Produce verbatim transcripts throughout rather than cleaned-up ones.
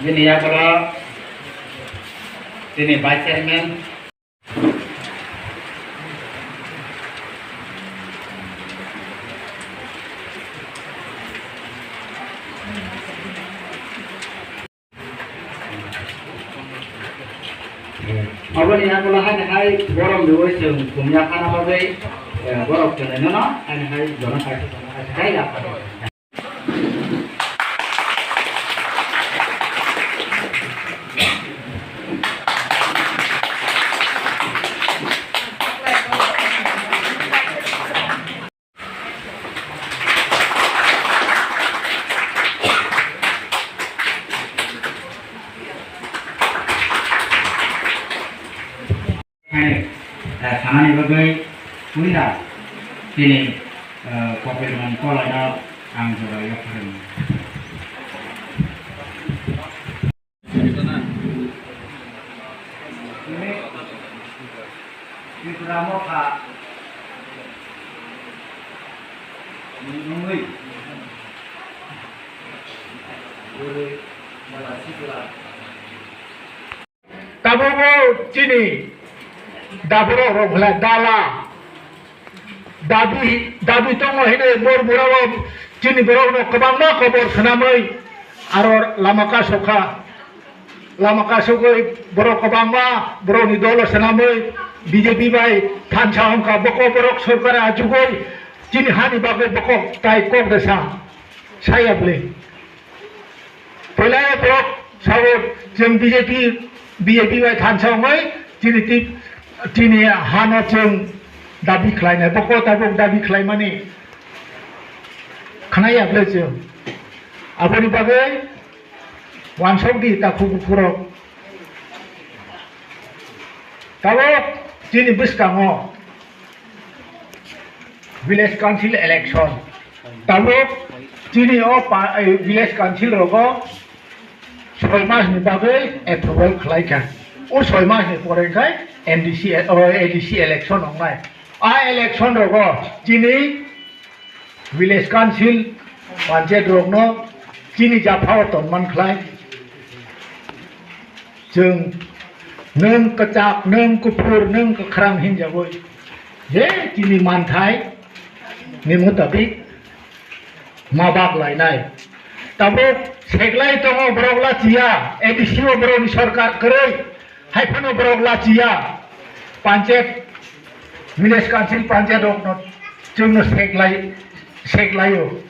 Chini yagulo chini Vice Chairman. Aboni yagulo haini hai borok ni bai chwng kumya khana bagwi, eh, borok chwng no haini hai jono kaisa jono kaisa hai ya. Hai, eh, sanani bagwi puila chini, eh, Kopilmon Kolaino ang jora yapharwi. Tripura Motha nungwi Guru Mala Sikla. Tabuk o chini daborok rok belai dala dabi, dabi tongo hwnwi bor bora o chini borok no kwbangma kobor swnamwi aro lama kasokha, lama kasogwi borok kwbangma borok ni dolo swnamwi B J P bai thansa wngkha, boko borok sorkar achugwi chini hani bagwi boko tai kok de sa. Saya bwle. Puila borok sao chwng B J P, B J P bai thansa wngwi chini tip, chini hano chwng dabi khlainai. Boko tabuk dabi khlaimani khwnaya bwle chwng. Aboni bagwi wansok di takhuk bukhurok. Tabuk chini bwskango Village Council election. Tabuk chini o pa-, eh, Village Council rogo soi mas ni bagwi approval khlai kha. O soi mas ni pore khai M D C, o A D C election wngnai. A election rogo chini Village Council, panchayat rokno chini japhao tonman khlai. Chwng nwng kwchak, nwng kuphur, nwng kwkhrang hinjagwi je chini manthai ni mutabik ma bak lainai. Tabuk seklai tongo borok lachiya, A D C o borokni sorkar kwrwi, hai phano borok lachiya. Panchayat, village council panchayat rokno chwngno seklai, seklaio.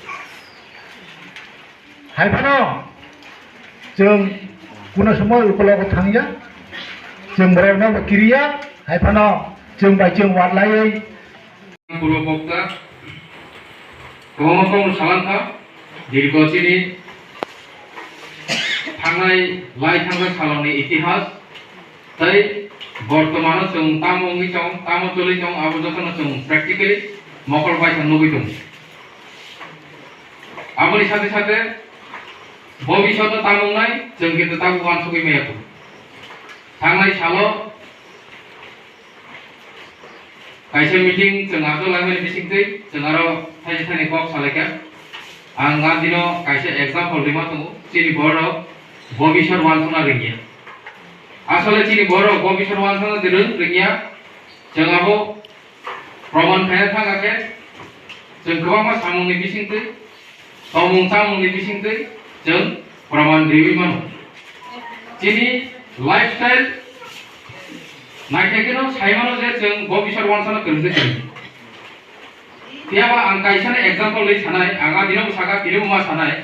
Hai phano chwng kuno somoi ukologo thangya, chwng borokno bo kiriya, hai phano chwng bai chwng warlaiwi. Purbo bokta, kwbangma kokno salang kha, dirgo chini thangnai lai thangnai saloni itihas, tei bortomano chwng tamo wngwi tongo, tamo choli tongo, abo jotono chwng practically mokol bai thang nugwi tongo. Aboni sate sate bobisotno tamo wngnai chwng kintu tabuk uansugwi maya tongo. Thangnai salo kaisa meeting chwng achuk laimani bisingtwi chwng aro thaisa thaini kok salaikha. Ang a dino kaisa example rima tongo, chini borok bobisor uansukna rwngya. Asole chini borok bobisor uansukna rwng-, rwngya, chwng abo proman khaina thangkha khe chwng kwbangma samungni bisingtwi, tongmung chamungni bisingtwi chwng proman riwi mano. Chini lifestyle naikhe kheno sai mano je chwng bobisor uansukna kwrwngwi tong. Phiya ba ang kaisano example rwi sanai, ang a dino bwsakha, tini bo ma sanai.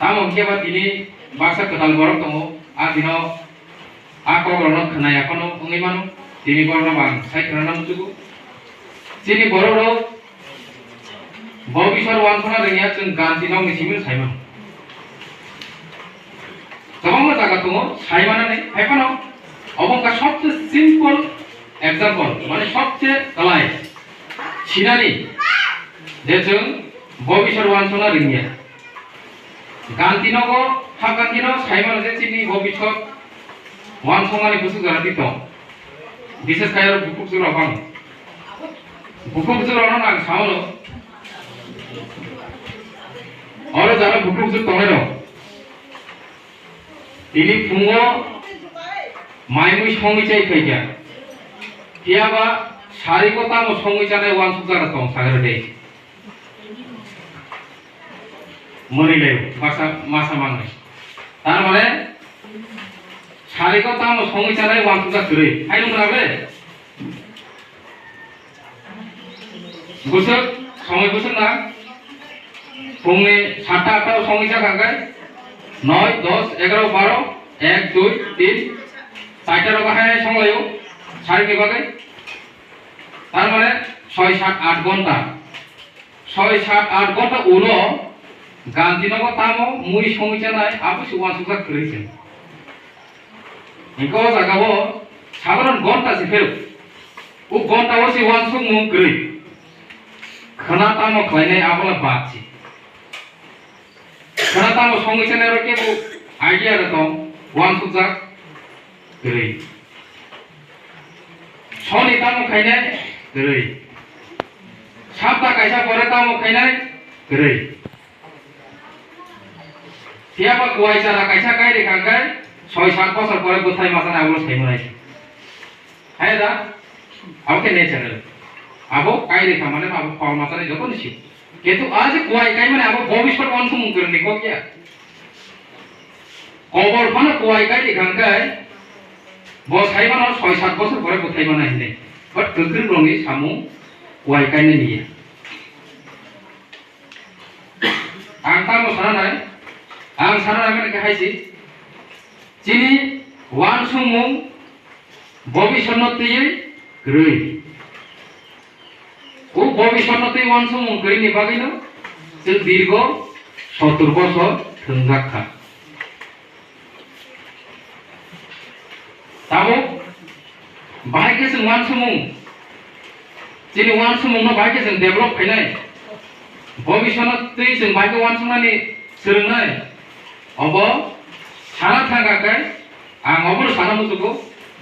Tamo hwnkhe ba tini baksa kwtal borok tongo, a dino a kokrokno khwnaya phano wngwi mano, tini borokno bo ang sai khwnana muchugo. Chini borok rok bobisor uansukna rwngya chwng ganti nokni simi sai mano. Kwbangma jaga tongo sai manani, hai phano obo wngkha sobse simple example, mane sobse kwlai sinani je chwng bobisor uansukna rwngya. Ganti nogo, ha ganti no sai mano je chini bobisor uansukmani bwswk jora twi tong. Bises khai oro bukhuk jora bang. Bukhuk jora no nang sao no. Oro jara bukhuk jora tongnai rok. Tini phungo mai mui songwi chai phaikha. Phiyaba sariko tamo songwi chanai uansukjak tong sagra de. Mwnwi lai masa, masa mangnai. Tar mane sariko tamo songwi chanai uansukjak kwrwi. Hai nung gra bre? Bwswk, somoi bwswk na? Phungni satta atta o songwi chakha khe, noi, dos, egaroh, baroh, ek, dui, tin, charta rok hai hai songlaio, sarikni bagwi. Tar mane soi, sat, at ghonta. Soi, sat, at ghonta ulo Gandhinagar tamo mui songwi chanai, abo se uansukjak kwrwi se. Hinkhe o jaga o sadharon ghonta se phero. O ghonta o se uansukmung kwrwi. Khwna tamo khlainai abola bad se. Khwna tamo songwi chanai rok kebo idea rok tong, uansukjak kwrwi. Soni tamo khainai kwrwi. Sapta kaisa pore tamo khainai kwrwi. Phiya ba kuai chara kaisa kai rikha khe soi sat bosor pore bwthai masa abono sai manai. Hai da? Abo khe natural. Abo kai rikha mane abo pal masa ni joto ni si. Kintu a je kuai kai mane abo bobisot uansukmung kwrwini kok ya. Kobor phano kuai kai rikha khe bo sai mano soi sat bosor pore bwthai manai hinwi. But kwkrwng rokni samung kuai kainai ni ya. Ang tamo sana nai, ang sana nai mani khe hai si, chini uansukmung bobisotno twiwi kwrwi. O bobisotno twi uansukmung kwrwini bagwino chwng dirgo sottor bosor thwngjak kha. Tabuk bahai khe chwng uansukmung, chini uansukmungno bahai khe chwng develop khainai, bobisotno twi chwng bahai khe uansuknani swrwngnai, obo sana thangkha khe ang obono sana muchugo,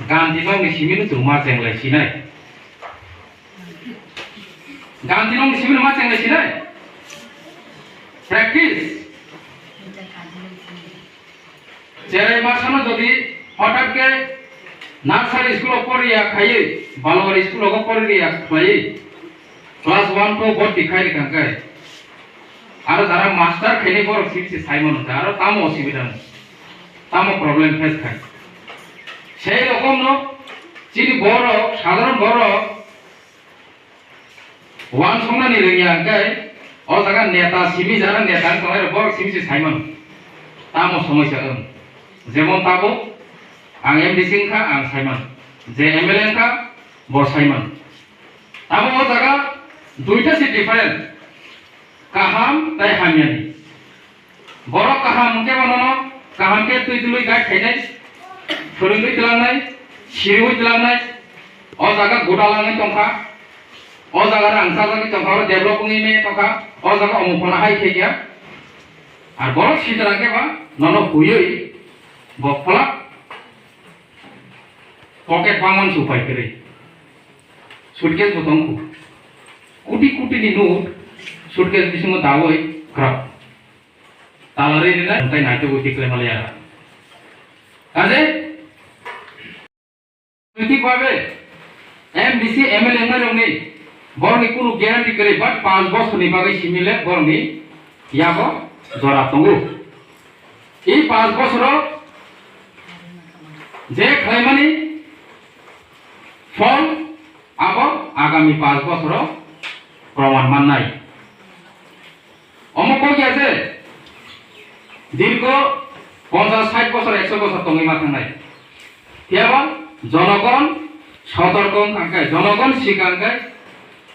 Gandhi nokni simino chwng ma chenglai sinai. Gandhi nokni simino ma chenglai sinai. Practice. Cherai masano jodi hotat khe nursery school o poriya khaiwi, Balwari school o poriya khaiwi, class one to bhorti khai rikha khe, aro jara master khaini borok sibisi saimano khe, aro tamo osubida no, tamo problem face khai. Sei rokomno chini borok, sadharon borok, uansuknani rwngya hwnkhe, o jaga neta simi jara neta wng tongnai rok borok simi se saimano. Tamo somoi se wng. Jemon tabuk ang M D C wngkha, ang saimano. Je M L A wngkha, bo saimano. Tabuk o jaga duita se different. Kaham tei hamyani. Borok kaham hwnkhe bonono kaham khe twi twlwi guide khainai, phwrwngwi twlangnai, siriui twlangnai. O jaga guda langwi tongkha, o jaga rang chajagwi tongkha, oro develop wngwi me tongkha, o jaga omo phano hai khe ya. Ar borok sitra khe ba nono huiwi bo pholak pocket bangmani se upai kwrwi. Suitcase bo tongkhu. Kuti kuti ni note suitcase bisingo dawi kwrak. Talari rinai, tei naitugwi tikhlai malaya. Kaje, naitik babe, M D C, M L A wngnairokni, borokni kunu guarantee kwrwi, but panch bosorni bagwi simi le borokni yago jora tongo. I panch bosoro je khlaimani phol, abo agami panch bosoro proman mannai. Omo kok ya je dirgo ponchash, sait bosor, ekso bosor tongwi ma thangnai. Phiyaba jonogon sotorko wngkha khe, jonogon sikha khe,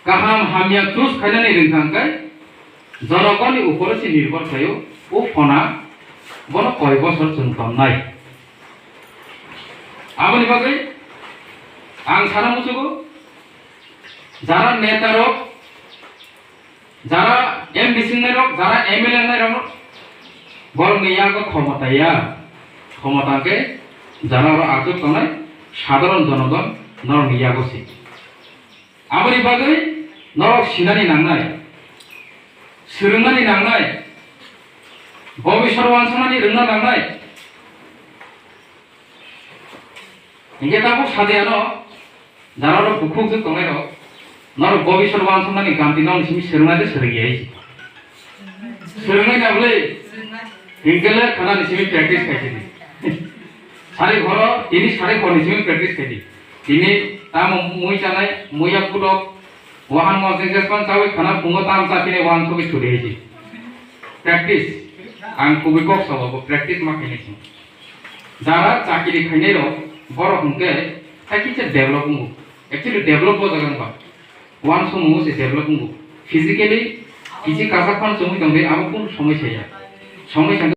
kaham hamya choose khainani rwngkha khe, jonogonni uporo se nirbhor khlaio, o phona bono koi bosor chwng tonnai. Aboni bagwi ang sana muchugo, jara netarok, jara M D C wngnairok, jara M L A wngnairok, borokni yago khomota ya. Khomota khe jara oro achuk tongnai sadharon jonogon norokni yago se. Aboni bagwi norok sinani nangnai, swrwngnani nangnai, bobisor uansuknani rwngna nangnai. Hinkhe tabuk sadi ano, jara rok bukhuk jwk tongnai rok, norok bobisor wansukmani ganti nokni simi swrwngna de swrwngya hai se. Swrwngnai na bwle? Hinkhe le khana ni simi practice khai sidi. Sari khoro, tini sari khoro ni simi practice khai di. Tini tamo mui chanai, muiya kudok, wahan mo jeng jespan chawi khana pungo tam chapine wansugwi thudi hai se. Practice. Ang kubui kok sabo bo practice ma khainai se. Jara chakiri khainai rok, borok hwnkhe hakhe se develop wngo. Actually develop bo jaga wngba. Wansukmung se develop wngo. Physically kisi kasak phano chumui tongdi, abo kunu somoi saya. Somoi sa